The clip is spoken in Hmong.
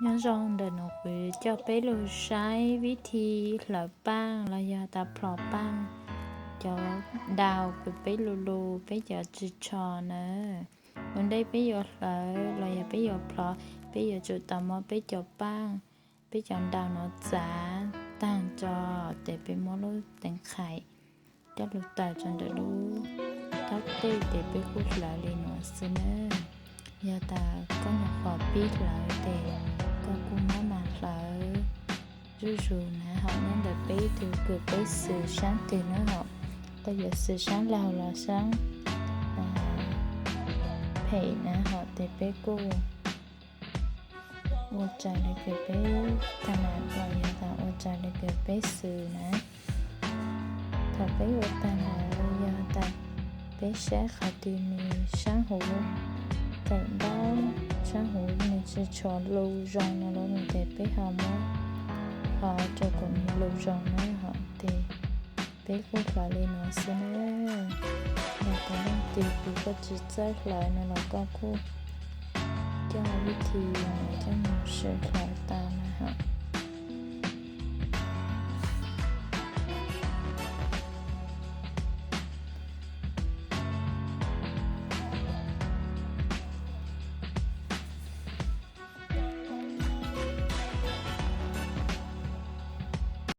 Nyob zoo, ntawm no kuv coj peb lug saib vib thi hlawv paaj los yog tas plhos paaj, cov daus kws peb lug lug peb cov ris tsho na. Ua ntej peb yuav hlawv los yog peb yuav plhos, peb yuav tsum tau muab peb cov paaj, peb cov daus no txav taag tso, tes peb muab lub teev qhais coj lug taws rua ntawm lub taub tej tes peb kuj hlawv li no xwb na. Yog tas koj nyuam qhuav pib hlawv tes koj kuj mab mam hlawv zuj zus na. Hom nyob ntawm peb tug kws peb xws saab twg na, hom koj yuav xws saab laug los saab phem na, hom tes peb kuj ua raws li kws peb tag mam los yog tas ua raws li kws peb xws na. Thaum peb ua tag lawm yog tas peb saib qhov twg nws saab huv txaim ntaub, saab huv nws tsi tshua lug zoo no los tes peb ho muab hlawv rua kuas nws lug zoo na, hom tes peb kuj hlawv li no xwb na. Yog tas leej twg kws koj tsi txawj hlawv no los koj kuj coj vib thi no coj moog sib hlawv tas.